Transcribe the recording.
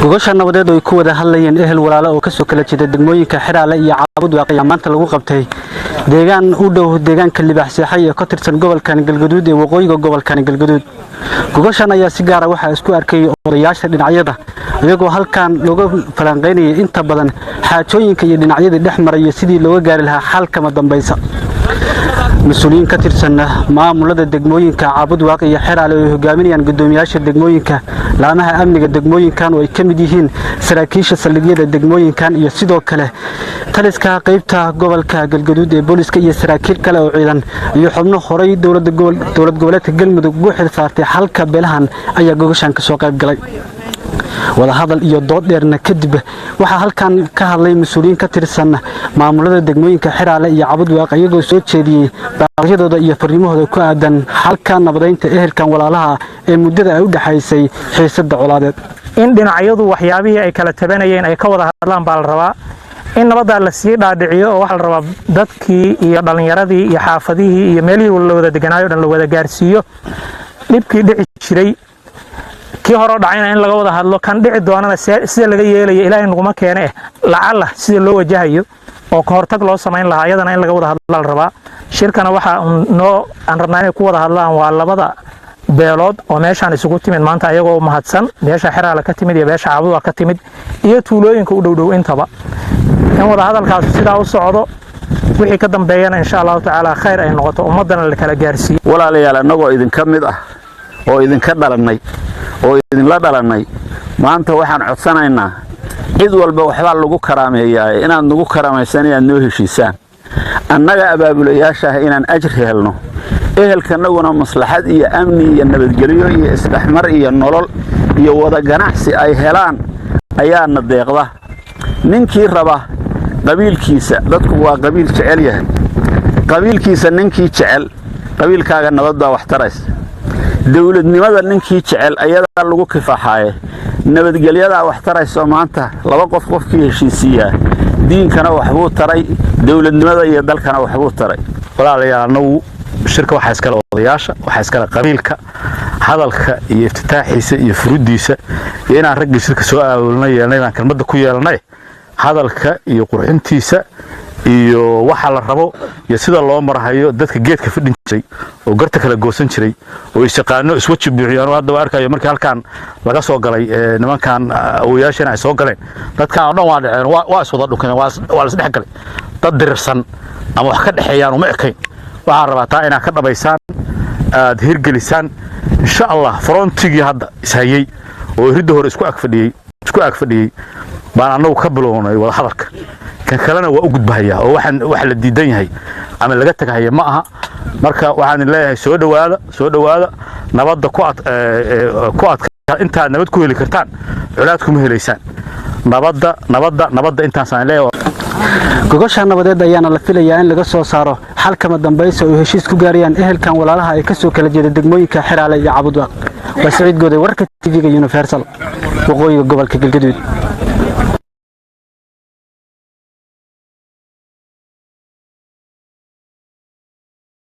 Gogosha nabadeed oo ay ku wada hadlayeen ehel walaalo oo kasoo kala jeeda degmooyinka Xeraale iyo Caabudwaaq ayaa maanta lagu qabtay deegaan u dhow deegaanka Libaax Seexay ee ka tirsan gobolkan Galgaduud ee waqooyiga gobolkan Galgaduud. Gogoshan ayaa si gaara waxaa isku arkayay odayaasha dhinacyada, iyagoo halkan looga falanqaynayay inta badan xaajooyinka iyo dhinacyadii dhex maraya sidii looga gaari lahaa xalkama dambaysa. Mas-uuliyiin ka tirsan maamulada degmooyinka Caabudwaaq iyo Xeraale oo ay hogaaminayaan guddoomiyaasha degmooyinka, laamaha amniga degmooyinkan oo ay ka mid yihiin saraakiisha saldhigyada degmooyinkan, iyo sidoo kale taliska qaybta gobolka Galgaduud ee booliska, iyo saraakiil kale oo ciidan, iyo xubno horay dowlad goboleedka Galmudug ugu xil saartay xalka beelahan ayaa gogashan kasoo qayb galay. Wadahadal iyo dood dheerna kadib, waxaa halkan ka hadlay mas-uuliyiin ka tirsan maamulada degmooyinka Xeraale iyo Cabudwaaq, iyagoo soo jeediyey baaqyadooda iyo fariimahooda ku aadan xalka nabadeynta ehelkan walaalaha ee muddada ay u dhexaysay xiisada colaadeed. In dhinacyadu waxyaabihii ay kala tabanayeen ay ka wada hadlaan baa la rabaa, in nabaddaa la sii dhaadhiciyo, oo waxaa la rabaa dadkii iyo dhallinyaradii iyo xaafadihii iyo meelihii la wada deganaayo dhan la wada gaarsiiyo. Dhibkii dhici jiray kii hore dhacayna in laga wada hadlo, kan dhici doonana sida laga yeelayo, Ilaahay naguma keene eh, lacalla sida loo wajahayo oo ka hortag loo samayn lahaa, iyadana in laga wada hadla la rabaa. Shirkana waxa noo aan rabnaa inay ku wada hadlaan waa labada beelood oo meeshaan isugu timid maanta, ayagoo mahadsan, beesha Xeraale ka timid iyo beesha Caabuda ka timid iyo tuulooyinka u dhowdhow intaba, in wada hadalkaas sidaa u socdo, wixii ka dambeeyana insha Allahu tacaala khayr ay noqoto, ummaddana la kala gaarsiiyo. Walaalayaal, annagoo idinka mid ah oo idinka dhalannay oo idinla dhalannay, maanta waxaan codsanaynaa, cid walba waxbaa lagu karaameeyaa, inaad nagu karaamaysan, inaad noo heshiisaan, annaga abaabulayaasha ah inaan ajri helno, ehelkanaguna maslaxad iyo amni iyo nabadgelyo iyo isdhexmar iyo nolol iyo wada ganacsi ay helaan ayaana deeqda. Ninkii raba qabiilkiisa, dadku waa qabiil jecel yahay, qabiilkiisa ninkii jecel, qabiilkaaga nabad baa wax taraysa. Dowladnimada ninkii jecel, ayadaa lagu kifaaxaaye, nabadgelyadaa wax tarayso. Maanta laba qof qofkii heshiisiiyaa diinkana waxbuu taray, dowladnimada iyo dalkana waxbuu taray. Walaalayaal, annagu shirka waxaa iskale odayaasha, waxaa iskale qabiilka. Hadalka iyo iftitaaxiisa iyo furuddiisa iyo inaan raggii shirka soo aawolna yeelnay baan kelmadda ku yeelnay. Hadalka iyo qurxintiisa iyo waxa la rabo iyo sida loo marhayo, dadka geedka fadhin jiray oo garta kala goosan jiray oo isaqaano iswaji buuxiyo. Hadda waa arkayo markii halkan laga soo galay, nimankan awoyaashana ay soo galeen, dadkan oo dhan waa dhaceen, waa iswada dhunkeen, waa la isdhex galay. Dad dirirsan ama wax ka dhexeeyaan uma ekayn. Waxaan rabaa taa inaad ka dhabaysaan, aad hirgelisaan insha Allah. Frontigii hadda ishayey oo ridda hore isku ag fadhiyey baan annagu ka bilownay wada hadalka. Kan kalena waa u gudbahayaa, oo waxaan wax la diidan yahay ama laga tagahaya ma aha. Marka waxaan leeyahay, soo dhowaada, soo dhowaada. Nabadda ku adka. Intaad nabad ku heli kartaan, colaad kuma helaysaan. Nabadda, nabadda, nabadda, intaasaan leeyahay. Gogosha nabadeed ayaana la filayaa in laga soo saaro xalkama dambaysa oo heshiis ku gaarayaan ehelkan walaalaha ay kasoo kala jeeda degmooyinka Xeraale iyo Cabudwaaq. Waa Saciid Gooday, wararka TV-ga Universal, waqooyiga gobolka Galgaduud.